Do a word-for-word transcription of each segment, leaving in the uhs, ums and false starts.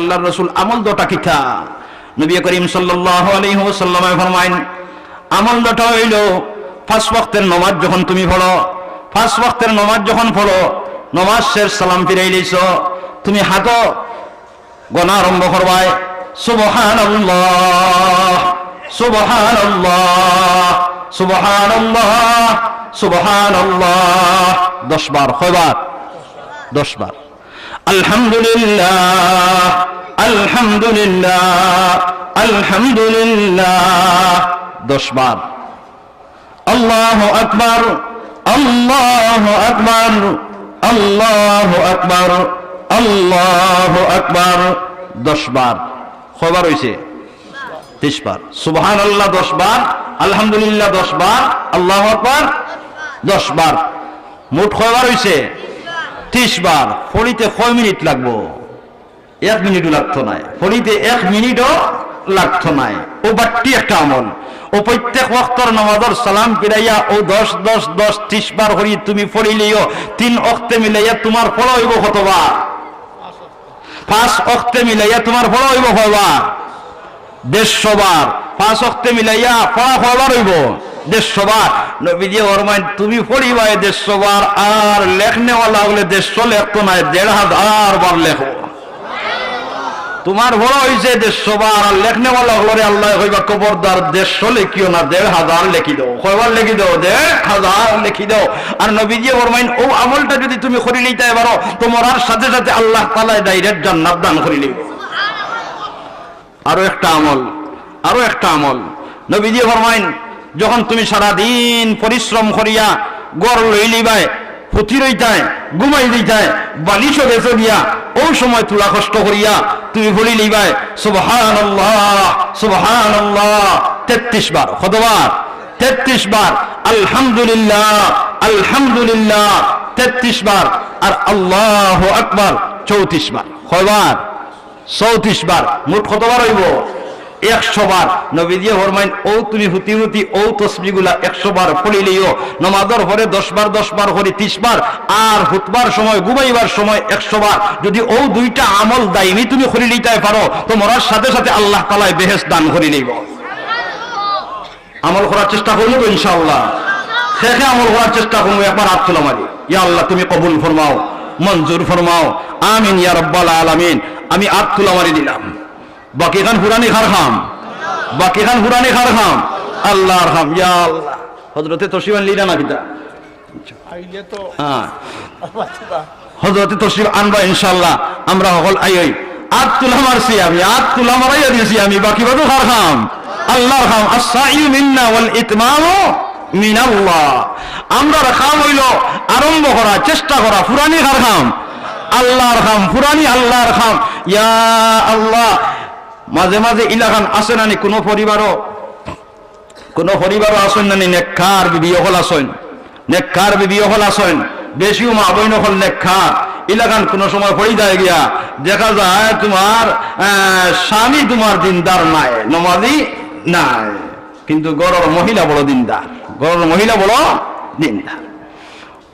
আল্লাহর রসুল, আমল দশটা কিতা? নবী করিম সাল্লাল্লাহু আলাইহি ওয়াসাল্লামে ফরমাইন, আমল দশটা অইলো, পাঁচ ওয়াক্তের নমাজ যখন তুমি পড়ো, পাঁচ ওয়াক্তের নমাজ যখন পড়ো, নমাজ শেষ, সালাম ফিরাইলিছো, তুমি হাতো গনা আরম্ভ করবায়, সুবহানাল্লাহ, সুবহানাল্লাহ, সুবহানাল্লাহ, সুবহানাল্লাহ, দশ বার। কয়বার? দশ বার। আলহামদুলিল্লাহ, আলহামদুলিল্লাহ, আলহামদুলিল্লাহ, দশ বার। আল্লাহু আকবার, আল্লাহু আকবার, আল্লাহু আকবার, আল্লাহু আকবার, দশ বার। কয়বার অইছে? তেইশ বার। সুবহানাল্লাহ দশ বার, আলহামদুলিল্লাহ দশ বার, আল্লাহু আকবার দশ বার। মোট কয়বার অইছে? তেইশ বার। পড়িতে কয় মিনিট লাগবো? এক মিনিটও লাগতো নায়, পড়িতে এক মিনিটও লাগতো নায়। অউ বাট্টি একটা আমল। অউ প্রত্যেক ওয়াক্তর নামাজর সালাম ফিরাইয়া অউ দশ, দশ, দশ, তেইশ বার করি তুমি পড়িলেও তিন ওয়াক্তে মিলাইয়া তুমার পড়া অইবো কতবার? পাঁচ ওয়াক্তে মিলাইয়া তুমার পড়া অইবো কয়বার? দেড়শো বার। পাঁচ ওয়াক্তে মিলাইয়া পড়া কয়বার অইবো? দেড়শো বার। নবীজি ফরমাইন, তুমি পড়িবায় দেড়শো বার, আর লেখনেওয়ালা অকলে দেড়শো লেখতো নায়, দেড় হাজার বার লেখো। তুমার পড়া অইছে দেড়শো বার, আর লেখনেওয়ালা অকলরে আল্লায় কইবা, খবরদার, দেড়শো লেখিও না, দেড় হাজার লেখি দেও। কয়বার লেখি দেও? দেড় হাজার লেখি দেও। আর নবীজি ফরমাইন, অউ আমলটা যুদি তুমি করিলিতায় পারো, তো মরার সাথে সাথে আল্লাহ তাআলায় direct জান্নাত দান করিলিবো। আরো একটা আমল, আরো একটা আমল। নবীজি ফরমাইন, যখন তুমি সারাদিন পরিশ্রম করিয়া ঘর লইলিবায়, হুতি রইতায়, ঘুমাই দিতায়, বালিশো গেছো গিয়া, অউ সময় তুলা কষ্ট করিয়া তুমি পড়িলিবায়, সুবহানাল্লাহ, সুবহানাল্লাহ, তেত্রিশ বার। কতবার? তেত্রিশ বার। আলহামদুলিল্লাহ, আলহামদুলিল্লাহ, তেত্রিশ বার। আর আল্লাহু আকবার, চৌত্রিশ বার। কয়বার? চৌত্রিশ বার। মোট কতবার অইবো? একশো বার। নবীজিয়ে ফরমাইন, অউ তুমি হুতি হুতি অউ তসবিগুলা একশো বার পড়িলিও, নমাজর পরে দশ বার, দশ বার করি তিরিশ বার, আর হুতবার সময়, ঘুমাইবার সময় একশো বার। যুদি অউ দুইটা আমল দাইমি তুমি করিলিতায় পারো, তো মরার সাথে সাথে আল্লাহ তাআলায় বেহেশত দান করিলিবো। আমল করার চেষ্টা করমু তো ইনশাআল্লাহ? কে কে আমল করার চেষ্টা করমু, একবার আত তুলা মারি। ইয়া আল্লাহ, তুমি কবুল ফরমাও, মঞ্জুর ফরমাও, আমিন ইয়া রাব্বাল আলামিন। আমি আত তুলা মারি দিলাম। বাকিখান ফুরানি কার কাম? বাকিখান ফুরানি কার কাম? আল্লাহর কাম। ইয়া আল্লাহ, হযরতে তশরিফ আনলিরা না কিতা? আইলে তো হ্যাঁ। হযরতে তশরিফ আনবা ইনশাআল্লাহ, আমরা হকল আইয়াই। আত তুলা মারছি আমি, আত তুলা মারাইয়া দিছি আমি, বাকি বাদও কার কাম? আল্লাহর কাম। আস-সাইয়ু মিন্না ওয়াল ইতমামু মিনাল্লাহ। আমরার কাম অইলো আরম্ভ করা, চেষ্টা করা, ফুরানি কার কাম? আল্লাহর কাম, ফুরানি আল্লাহর কাম। ইয়া আল্লাহ, মাঝে মাঝে ইলাখান আছে না নি, কুনু পরিবারও কুনু পরিবারও আছইন না নি, নেককার বিবি অকল আছইন, নেককার বিবি অকল আছইন, বেশিউ মা বইন অকল নেককার, ইলাখান কুনু সময় পড়ি যায় গিয়া, দেখা যায় তুমার, আহ, স্বামী তুমার দিনদার নায়, নমাজি নায়, কিন্তু ঘরর মহিলা বড় দিনদার, ঘরর মহিলা বড় দিনদার।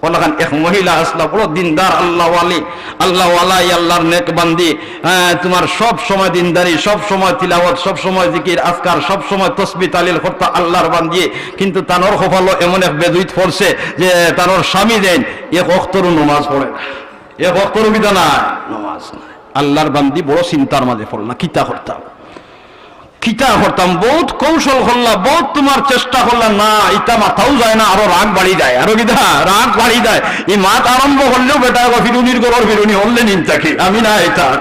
অলাখান এক মহিলা আছলা, বড় দিনদার, আল্লাহওয়ালি, আল্লাহওয়ালা, ই আল্লাহর নেক বান্দি, হ্যাঁ, তুমার সব সময় দিনদারি, সব সময় তিলাওয়াত, সব সময় জিকির আজকার, সব সময় তসবি তালিল করতা আল্লাহর বান্দি, কিন্তু তানর কপালো এমন এক বেদুইত পড়ছে যে তানর স্বামী যেইন এক ওয়াক্তরও নমাজ পড়ে না, এক ওয়াক্তরও বিধা না নমাজ নাই। আল্লাহর বান্দি বড় চিন্তার মাঝে পড়লা, কিতা করতাম? কিতা করতাম? বউত কৌশল করলা, বউত তুমার চেষ্টা করলা, না, ইতা মাথাও যায় না, আরো রাগ বাড়ি যায়, আরো কিতা রাগ বাড়ি যায়। ই মাত আরম্ভ করলেউ বেটায় কয়, "ফিরুনির ঘরর ফিরুনি, হরলে নিন থাকি, আমি না ইতা।"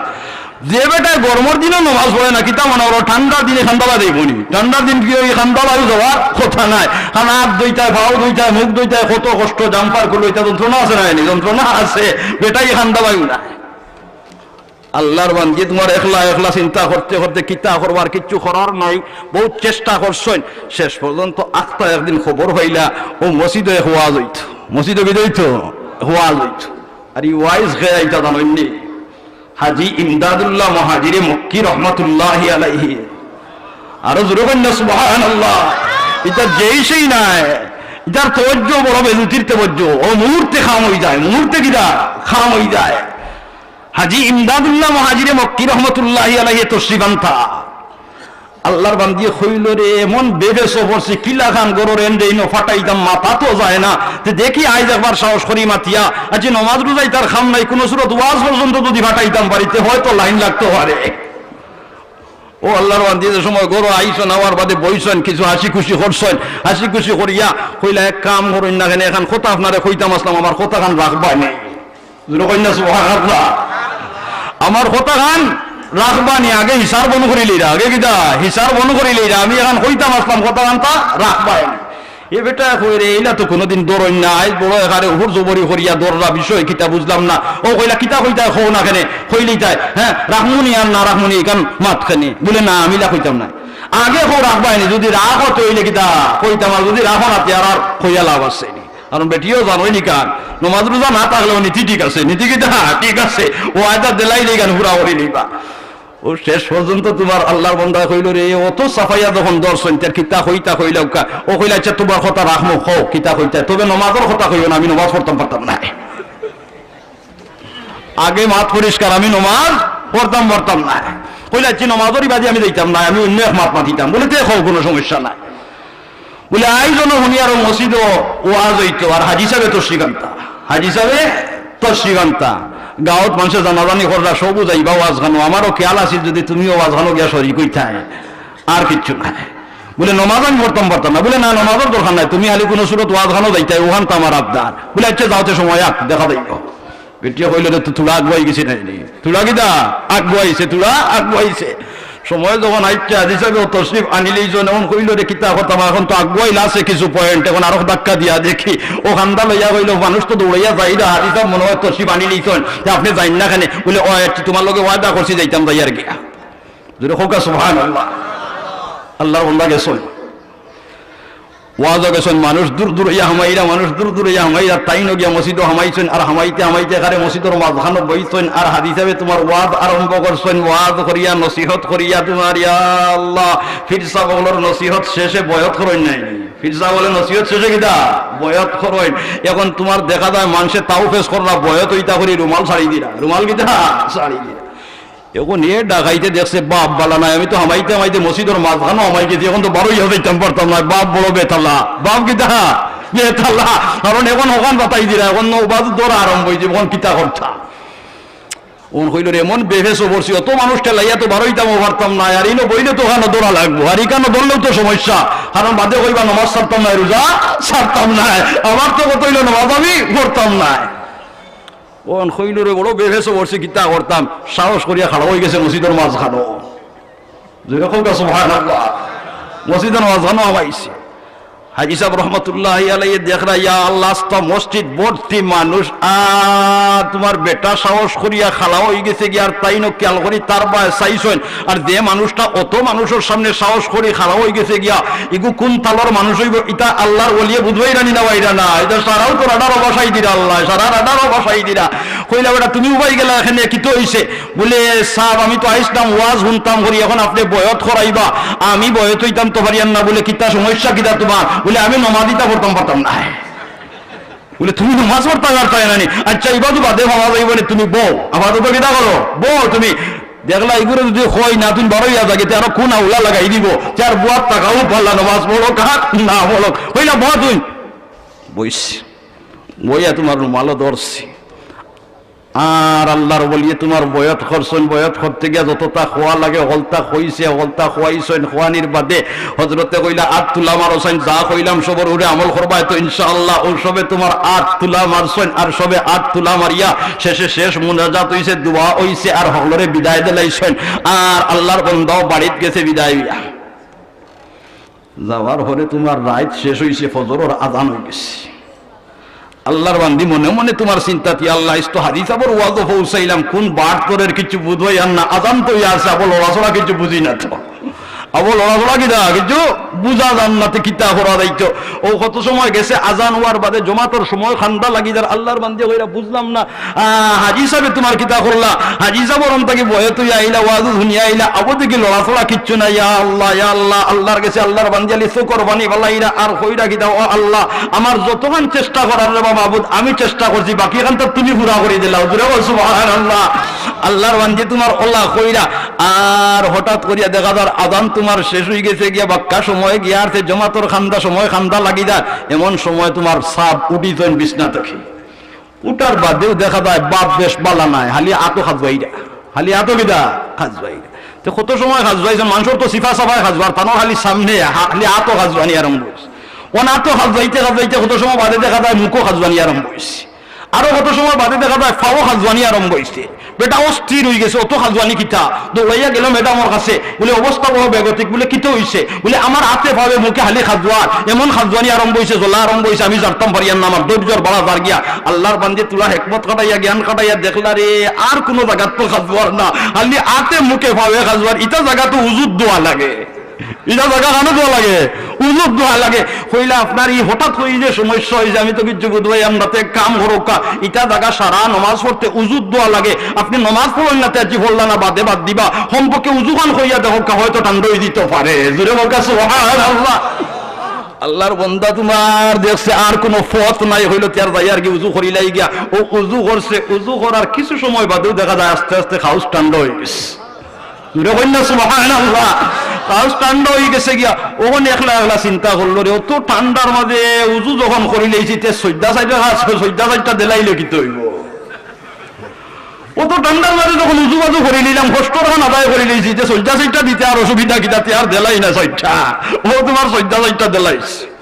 যে বেটায় গরমর দিনও নমাজ পড়ে না, কিতা মনে করো, ঠান্ডার দিনে কান্দা বায়ু দেইবো নি? ঠান্ডার দিন কি ওই কান্দা বায়ু যাওয়ার কথা নাই। কারণ আত ধইতায়, পাও ধইতায়, মুখ ধইতায়, কত কষ্ট, জাম্পার খুলো, ইতা যন্ত্রণা আছে না নি? যন্ত্রণা আছে, বেটায় কান্দা বায়ু না। আল্লাহর বান্দি, তুমার একলা একলা চিন্তা করতে করতে কিতা করবার, কিচ্ছু করার নাই, বউত চেষ্টা করছইন, শেষ পর্যন্ত আখতা একদিন খবর পাইলা, অউ মসজিদো এক ওয়াজ অইতো, মসজিদো কিতা অইতো? ওয়াজ অইতো। আর ই ওয়াইজ কে আইতা জানইন নি? হাজী ইমদাদুল্লাহ মুহাজিরে মক্কি রহমাতুল্লাহি আলাইহি। আরো জোরে কইন না, সুবহানাল্লাহ। ইতা যেই সেই নায়, ইতার তওয়াজ্জু বড় বেজুতির তওয়াজ্জু, অউ মুহূর্তে কাম অই যায়, মুহূর্তে কিতা কাম অই যায়। হাজী ইমদাদুল্লাহ মুহাজিরে মক্কি রহমতুল্লাহি আলাইহি তশরিফ আনতা। আল্লার বান্দিয়ে কইলো রে, এমন বেফেসো পড়ছি, কিলাখান ঘরর এনরে ইনো ফাটাইতাম, মাতা তো যায় না। তে দেখি আইজ একবার সাহস করি মাতিয়া, আজি নমাজ রুজা ইতার কাম নাই, কুনু সুরত ওয়াজ পর্যন্ত যুদি ফাটাইতাম পারি, তে হয়তো লাইন লাগতো পারে। ও আল্লার বান্দি যে সময় ঘরো আইছইন, আওয়ার বাদে বইছইন, কিছু হাসি খুশি করছইন, হাসি খুশি করিয়া কইলা, এক কাম করইন না কেনে, এখান কথা আপনারে কইতাম আছলাম, আমার কথাখান রাখবায় নি। জোরে কইন না সুবহানাল্লাহ। আমার কথাখান রাখবা নি, আগে হিসার বন্ধ করিলাইরা, আগে কিতা হিসার বন্ধ করিলাইরা, আমি এখান কইতাম আছলাম কথাখান তা রাখবায় নি। এ বেটায় কয় রে, ইলা তো কুনুদিন ধরইন না, আইজ বড় একেবারে উপর জবরি করিয়া ধররা, বিষয় কিতা বুঝলাম না। ও কইলা, কিতা কইতায় কও না কেনে, কইলিতায়, হ্যাঁ, রাখমু নি আর না রাখমু নি, ইখান মাত কেনে। বুলে, না, আমি ইলা কইতাম নায়। আগে কও রাখবায় নি, যুদি রাখো তে অইলে কিতা কইতাম, আর যুদি রাখো না তে আর, আর কইয়া লাভ আছে নি। কারণ বেটিও জানোই নি কান, নমাজ রুজা না থাকলেও নীতি ঠিক আছে, নীতি কিতা ঠিক আছে, ওয়াদা দিলাইলে ইখান পুরা করি নিবা। ও শেষ পর্যন্ত তুমার আল্লার বন্দায় কইলো রে, অত সাফাইয়া যখন ধরছইন, তে কিতা কইতা কইলাউক্কা। ও কইলা, আচ্ছা, তুমার কথা রাখমু, কও, কিতা কইতায়? তবে নমাজর কথা কইও না, আমি নমাজ পড়তাম পারতাম নায়। আগে মাত পরিষ্কার, আমি নমাজ পড়তাম পারতাম নায়। কইলা, আচ্ছা, নমাজর ইবাদি আমি যাইতাম নায়, আমি অইন্য এক মাত মাতিতাম। বুলে, তে কও, কুনু সমস্যা নাই। বুলে, আইজ অনো হুনিয়ার মসজিদো ওয়াজ অইতো, আর হাজী সাবে তশরিফ আনতা, হাজী সাবে তশরিফ আনতা। গাঁওত মানষে জানাজানি কররা, সবউ যাইবা ওয়াজখানো। আমারও খেয়াল আছিল যুদি তুমিও ওয়াজখানো গিয়া শরিক অইতায়, আর কিচ্ছু নায়। বুলে, নমাজ আমি পড়তাম পারতাম না। বুলে, না, নমাজর দরকার নাই, তুমি খালি কুনু সুরত ওয়াজখানো যাইতায়, অখান তো আমার আবদার। বুলে, আচ্ছা, যাও তে, সময় আউক, দেখা যাইবো। বেটিয়ে কইলো, তে থুড়া আগুয়াই গেছে নায় নি? থুড়া কিতা? আগুয়াইছে, থুড়া আগুয়াইছে। সময় যখন আইছে, হাজী সাবে তশরিফ আনিলাইছইন, অখন কইলো রে, কিতা করতাম, অখন তো আগুয়াইল আছে কিছু point, অখন আরো ধাক্কা দিয়া দেখি। ও কান্দা লইয়া কইলো, মানুষ তো দৌড়াইয়া যাইরা, হাজী সাব মনে অয় তশরিফ আনিলাইছইন, তে আপনে যাইন না কেনে? বুলে, ও আচ্ছা, তুমার লগে ওয়াদা করছি, যাইতাম, যাইয়ার গিয়া। জোরে কউক্কা সুবহানাল্লাহ। আল্লার বন্দা গেছইন। ওয়াজো গেছইন, মানুষ দূর দূর অইয়া হামাইরা, মানুষ দূর দূর অইয়া হামাইরা, তাইনও গিয়া মসজিদো হামাইছইন, আর হামাইতে হামাইতে একেবারে মসজিদর মাঝখানো বইছইন, আর হাজী সাবে তুমার ওয়াজ আরম্ভ করছইন, ওয়াজ করিয়া, নসিহত করিয়া তুমার, ইয়া আল্লাহ, পীর সাব অকলর নসিহত শেষে বয়ত করইন নায় নি? পীর সাব অকলর নসিহত শেষে কিতা? বয়ত করইন। অখন তুমার দেখা যায় মানষে তাও পেশ কররা, বয়ত অইতা করি রুমাল ছাড়ি দিরা, রুমাল কিতা? ছাড়ি দিরা। অখন এ ডাকাইতে দেখছে, বাপ বালা নায়, আমি তো হামাইতে হামাইতে মসজিদর মাঝখানো হামাই গেছি, অখন তো বারইয়া যাইতাম পারতাম নায়, বাপ বড় বেতালা, বাপ কিতা? বেতালা। কারণ অখন অখান বাতাই দিরা, অখন নমাজ ধরা আরম্ভ অইছে, অখন কিতা করতা? অখন কইলো রে, এমন বেফেসো পড়ছি, অত মানুষ ঠেলাইয়া তো বারইতামও পারতাম নায়, আর ইনো বইলে তো অখানো ধরা লাগবো, আর ইখানো ধরলেও তো সমস্যা, কারণ বাদে কইবা নমাজ ছাড়তাম নায়, রুজা ছাড়তাম নায়, আমার তো কথা অইলো নমাজ আমি পড়তাম নায়। অখন কইলো রে, বড় বেফেসো পড়ছি, কিতা করতাম? সাহস করিয়া খাড়া অইগেছে মসজিদর মাঝখানো। জোরে কউক্কা সুবহানাল্লাহ। মসজিদর মাঝখানো হামাইছে। হাজী সাব রহমতুল্লাহি আলাইহি দেখরা, ইয়া আল্লাহ, আস্তা মসজিদ ভর্তি মানুষ, আর তুমার বেটা সাহস করিয়া খাড়া অইগেছে গিয়া, আর তাইনও খেয়াল করি তার বায় চাইছইন, আর যে মানুষটা অত মানুষর সামনে সাহস করি খাড়া অইগেছে গিয়া, ইগু কুন তালর মানুষ অইবো, ইতা আল্লার ওলিয়ে বুঝবাইরা নি না বাইরা না? ইতা সারাউ তো রাডারো ভাসাই দিরা আল্লায়, সারা রাডারো ভাসাই দিরা। কইলা, বেটা, তুমি উবাই গেলা কেনে, কিতা অইছে? বুলে, সাব, আমি তো আইছলাম ওয়াজ হুনতাম করি, অখন আপনে বয়ত করাইবা, আমি বয়ত অইতাম তো পারিয়ার না। বুলে, কিতা সমস্যা কিতা তুমার? বুলে, আমি নমাজ ইতা পড়তাম পারতাম নায়। বুলে, তুমি নমাজ পড়তা পারতায় না নি? আচ্ছা, ইবাদু বাদে পাওয়া যাইবো নি, তুমি বও। আপাতত কিতা করো? বও তুমি। দেখলা, ইগুরে যুদি কই না, তুমি বারইয়া যাইগি, তে আরো কুন আউলা লাগাই দিবো। তে আর বুয়াত থাকাও পারলা, নমাজ পড়ো কার না পড়ো। কইলা, বও তুমি। বইছি। বইয়া তুমার রুমালও ধরছি। আর আল্লার ওলিয়ে তুমার বয়ত করছইন, বয়ত করতে গিয়া যততা কওয়া লাগে, হকলতা কইছে, হকলতা কওয়াইছইন, কওয়ানির বাদে হজরতে কইলা, "আত তুলা মারছইন, যা কইলাম সবর উপরে আমল করবায় তো ইনশাআল্লাহ।" ও সবে তুমার আত তুলা মারছইন, আর সবে আত তুলা মারিয়া শেষে শেষ মুনাজাত অইছে, দোয়া অইছে, আর হকলরে বিদায় দিলাইছইন। আর আল্লার বন্দাও বাড়িত গেছে বিদায় অইয়া। যাওয়ার পরে তুমার রাইত শেষ অইছে, ফজরর আজান অইগেছে। আল্লার বান্দি মনে মনে তুমার চিন্তাত, "ইয়া আল্লাহ, আইজ তো হাজী সাবর ওয়াজও পৌঁছাইলাম, কুন বাট ধরের কিচ্ছু বুঝাইয়ার না, আজান তো অইয়া আছে, আবার লড়াচড়া কিচ্ছু বুঝি না তো।" আবো লড়াচড়া কিতা, কিচ্ছু বুঝা যার না, তে কিতা করা যাইতো। ও কত সময় গেছে, আজান অওয়ার বাদে জমাতর সময় কান্দা লাগি যার, আল্লার বান্দিয়ে কইরা, "বুঝলাম না, আহ, হাজি সাবে তুমার কিতা করলা? হাজি সাব অরম থাকি বয়ে তুই আইলা, ওয়াজ হুনিয়া আইলা, আবো দেখি লড়াচড়া কিচ্ছু নাই। ইয়া আল্লাহ, ইয়া আল্লাহ।" আল্লার গেছে আল্লার বান্দিয়ে আলি চউখর পানি ফালাইরা আর কইরা কিতা, "ও আল্লাহ, আমার যতখান চেষ্টা করার রে বা মাবুদ, আমি চেষ্টা করছি, বাকি খান তো তুমি পুরা করি দিলাও।" জুরে কও, "সুবহানাল্লাহ।" আল্লার বান্দিয়ে তুমার অলা কইরা আর হঠাৎ করিয়া দেখা যার আজান তুমার শেষ অইগেছে গিয়া, বাক্কা সময় গিয়া আর তে জমাতর কান্দা সময় কান্দা লাগি যার, এমন সময় তুমার সাব উঠিছইন বিছনা থাকি। উঠার বাদেউ দেখা যায় বাপ বেশ বালা নাই, খালি আতো খাজুয়াইরা, খালি আতো কিতা খাজুয়াইরা। তে কত সময় খাজুয়াইছইন, মানষর তো সিফা সাফায় খাজুয়ার, তানর খালি সামনে হা-, খালি আতো খাজুয়ানি আরম্ভ অইছে। অন আতো খাজুয়াইতে খাজুয়াইতে কত সময় বাদে দেখা যায় মুখো খাজুয়ানি আরম্ভ অইছে। আরো কত সময় বাদে দেখা যায় পাও খাজুয়ানি আরম্ভ অইছে। বেটা অস্থির অইগেছে, অত খাজুয়ানি কিতা? দৌড়াইয়া গেল ম্যাডামর কাছে, বুলে, "অবস্থা বড় বেগতিক।" বুলে, "কিতা অইছে?" বুলে, "আমার আতে পাওয়ে মুখে খালি খাজুয়ার, এমন খাজুয়ানি আরম্ভ অইছে, জ্বলা আরম্ভ অইছে, আমি জারতাম পারিয়ার না, আমার ধৈর্যর বাড়া যার গিয়া।" আল্লার বান্দিয়ে তুলা হেকমত খাটাইয়া, জ্ঞান খাটাইয়া দেখলা রে, আর কুনু জাগাত তো খাজুয়ার না, খালি আতে মুখে পাওয়ে খাজুয়ার। ইতা জাগা তো উজুত ধোয়া লাগে। ইটা জাগা কানো ধোয়া লাগে? উজুত ধোয়া লাগে। কইলা, "আপনার ই হঠাৎ করি যে সমস্যা অইছে, আমি তো কিচ্ছু বুঝবাই, আমরা তো এক কাম করউক্কা, ইটা জাগা সারা নমাজ পড়তে উজুত ধোয়া লাগে। আপনে নমাজ পড়ইন না, তে আজি পড়লা না, বাদে বাদ দিবা। কমপক্ষে উজুখান করিয়া দেখউক্কা, হয়তো ঠান্ডা অই দিতো পারে।" জুরে কউক্কা, "সুবহানাল্লাহ।" আল্লার বন্দা তুমার দেখছে আর কুনু পথ নাই, কইলো, "তে আর যাইয়ার গি, উজু করিলাই গিয়া।" অউ উজু করছে, উজু করার কিছু সময় বাদেউ দেখা যায় আস্তে আস্তে খাউজ ঠান্ডা অইগেছে। জুরে কইন না, "সুবহানাল্লাহ।" খাউজ ঠান্ডা অইগেছে গিয়া। অখন একলা একলা চিন্তা করলো রে, অত ঠান্ডার মাঝে উজু যখন করিলাইছি, তে সইজদা চাইরটা, সইজদা চাইরটা দিলাইলে কিতা অইবো? অত ঠান্ডার মাঝে যখন উজু বাজু করিলাইলাম, কষ্টর খান আদায় করিলাইছি, তে সইজদা চাইরটা দিতে আর অসুবিধা কিতা, তে আর দিলাই না চাইরটা। অউ তুমার সইজদা চাইরটা দিলাইছে।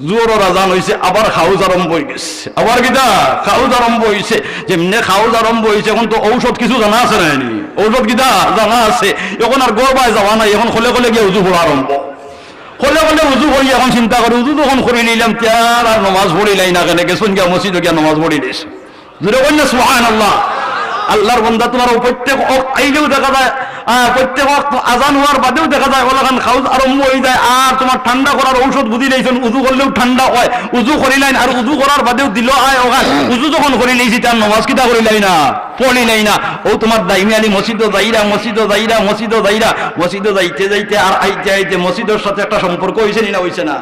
জোহরর আজান অইছে, আবার খাউজ আরম্ভ অইগেছে। আবার কিতা? খাউজ আরম্ভ অইছে। যেমনে খাউজ আরম্ভ অইছে, অখন তো ঔষধ কিছু জানা আছে না নি? ঔষধ কিতা? জানা আছে। অখন আর ঘর বায় যাওয়া নাই, অখন খলে খলে গিয়া উজু করা আরম্ভ। খলে খলে উজু করি অখন চিন্তা করি, উজু যখন করিলাইলাম, তে আর নমাজ পড়িলাই না কেনে, গেছইন গিয়া মসজিদো গিয়া নমাজ পড়িলাইছইন। জুরে কইন না, "সুবহানাল্লাহ।" আল্লার বন্দা তুমার অউ প্রত্যেক ওয়াক্ত আইলেউ দেখা যায়, আহ, প্রত্যেক ওয়াক্ত আজান অওয়ার বাদেউ দেখা যায়, অলাখান খাউজ আরম্ভ অইযায়, আর তুমার ঠান্ডা করার ঔষধ বুঝিলাইছইন, উজু করলেউ ঠান্ডা অয়, উজু করিলাইন, আর উজু করার বাদেউ দিলো আয় অখান, উজু যখন করিলাইছি, তে আর নমাজ কিতা করিলাই না, পড়িলাই না। অউ তুমার দাইমি আলি মসজিদো যাইরা, মসজিদো যাইরা, মসজিদো যাইরা, মসজিদো যাইতে যাইতে আর আইতে আইতে মসজিদর সাথে একটা সম্পর্ক অইছে নি না অইছে না?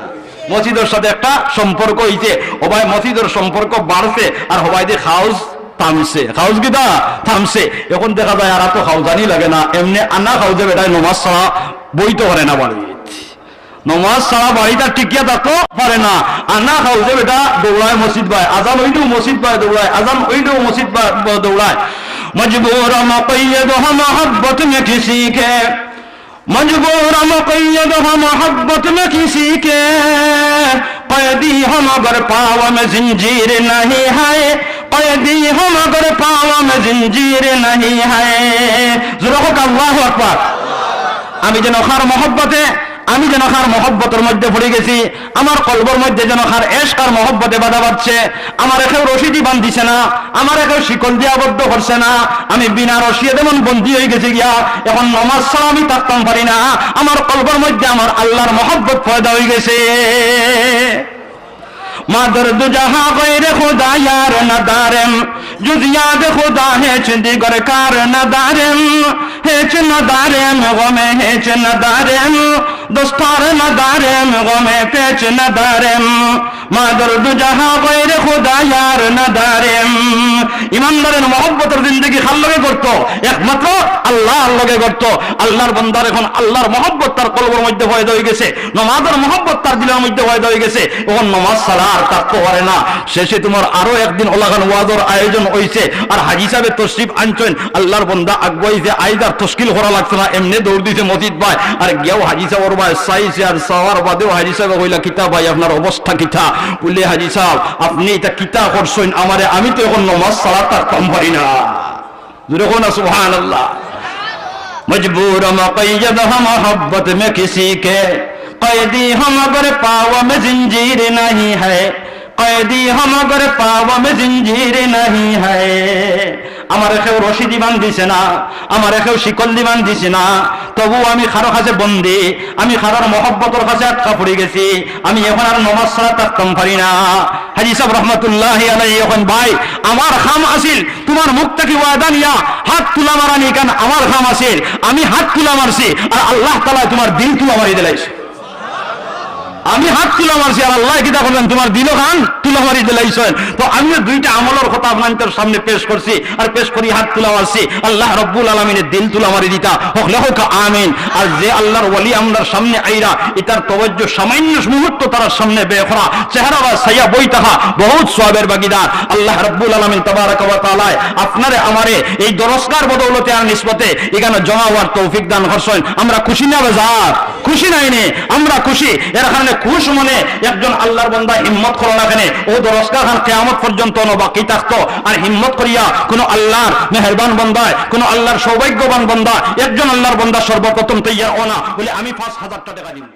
মসজিদর সাথে একটা সম্পর্ক অইছে, হবায় মসজিদর সম্পর্ক বাড়ছে, আর হবায়দি খাউজ থামছে। খাউজ কিতা? থামছে। অখন দেখা যায় আর তো খাউজানি লাগে না, এমনে আনা খাউজে বেটায় নমাজ ছাড়া বইতো পারে না বাড়িত। নমাজ ছাড়া বাড়িত আর টিকিয়া থাকতো পারে না। আনা খাউজে বেটা দৌড়ায় মসজিদ বায়, আজান অইলেউ মসজিদ বায় দৌড়ায়, আজান অইলেউ মসজিদ বায় দৌড়ায়। مجبور مقید ہم محبت میں کسی کے، مجبور مقید ہم محبت میں کسی کے، قیدی ہم اگر پاؤں میں زنجیر نہیں ہے، قیدی ہم اگر پاؤں میں زنجیر نہیں ہے۔ জোরে কউক্কা, আল্লাহু আকবার। আমি যেন কার মহব্বতে, আমি যেন কার মহব্বতর মধ্যে পড়ি গেছি, আমার কলবর মধ্যে যেন কার এশক আর মহব্বতে বাধা বাঁধছে, আমারে কেউ রশি দি বান্ধিছে না, আমারে কেউ শিকল দিয়া আবদ্ধ করছে না, আমি বিনা রশিয়ে যেমন বন্দী অইগেছি গিয়া, অখন নমাজ ছাড়া আমি থাকতাম পারি না। আমার কলবর মধ্যে আমার আল্লার মহব্বত পয়দা অইগেছে। ما در دو جهان غیر خدا یار ندارم، جز یاد خدا هیچ دیگر کار ندارم، هیچ ندارم غم هیچ ندارم، دستار ندارم غم پیچ ندارم، ما در دو جهان غیر خدا یار ندارم۔ ইমানদারের মহব্বতর জিন্দেগি কার লগে গড়তো? একমাত্র আল্লার লগে গড়তো। আল্লার বন্দার অখন আল্লার মহব্বত তার কলবর মধ্যে পয়দা অইগেছে, নমাজর মহব্বত তার দিলর মধ্যে পয়দা অইগেছে, অখন নমাজ ছাড়া আর থাকতো পারে না। শেষে তুমার আরো একদিন অলাখান ওয়াজর আয়োজন অইছে, আর হাজি সাবে তশরিফ আনছইন, আল্লার বন্দা আগুয়াইছে, আইজ আর তশকিল করা লাগছে না, এমনে দৌড় দিছে মসজিদ বায়, আর গিয়াউ হাজি সাবর বায় চাইছে, আর চাওয়ার বাদেউ হাজি সাবে কইলা, "কিতা ভাই, আপনার অবস্থা কিতা?" বুলে, "হাজি সাব, আপনে ইতা কিতা করছইন আমারে, আমি তো অখন নমাজ ছাড়া থাকতাম পারি না।" জোরে কও না, সুবহানাল্লাহ। مجبور مقید ہم محبت میں کسی کے، قیدی ہم اگر پاؤں میں زنجیر نہیں ہے، قیدی ہم اگر پاؤں میں زنجیر نہیں ہے۔ আমারে কেউ রশি দি বান্ধিছে না, আমারে কেউ শিকল দি বান্ধিছে না, তবু আমি কারো কাছে বন্দি, আমি কারোর মহব্বতর কাছে আটকা পড়ি গেছি, আমি এখন আর নমাজ ছাড়া থাকতাম পারি না। হাজী সাব রহমতুল্লাহি আলাইহি কইন, ভাই, আমার কাম আছিল তুমার মুখ থাকি ওয়াদা নিয়া হাত তুলা মারানি, ইখান আমার কাম আছিল, আমি হাত তুলা মারছি আর আল্লাহ তাআলায় তুমার দিল তুলা মারি দিলাইছে। আমি হাত তুলা মারছি আর আল্লায় কিতা করছইন, তুমার দিলখান তুলা মারি দিলাইছইন। তো আমিও দুইটা আমলর কথা আপনাইনতর সামনে পেশ করছি আর পেশ করি হাত তুলা মারছি, আল্লাহ রব্বুল আলামিনে দিল তুলা মারি দিতা। হকলে কউক্কা আমিন। আর যে আল্লাহর ওলি আমরার সামনে আইরা, ইতার তওয়াজ্জু সামান্য মুহূর্ত তারার সামনে ব্যয় করা, চেহারা বা চাইয়া বই থাকা, বহুত সওয়াবের ভাগীদার। আল্লাহ রব্বুল আলামিন তাবারাকা ওয়া তাআলায় আপনারে আমারে এই দরসগার বদৌলতে আর নিসবতে ইখানো জমা অওয়ার তৌফিক দান করছইন। আমরা খুশি না বেজার? খুশি নায় নি? আমরা খুশি। এর কারণে খুশ মনে একজন আল্লাহর বন্দা হিম্মত করো না কেনে? অউ দরসগাখান কিয়ামত পর্যন্ত অনো বাকি থাকতো। আর হিম্মত করিয়া কুনু আল্লাহর মেহেরবান বন্দায়, কুনু আল্লাহর সৌভাগ্যবান বন্দা, একজন আল্লাহর বন্দা সর্বপ্রথম তৈয়ার অও না, বলে, "আমি পাঁচ হাজারটা টেকা দিমু।"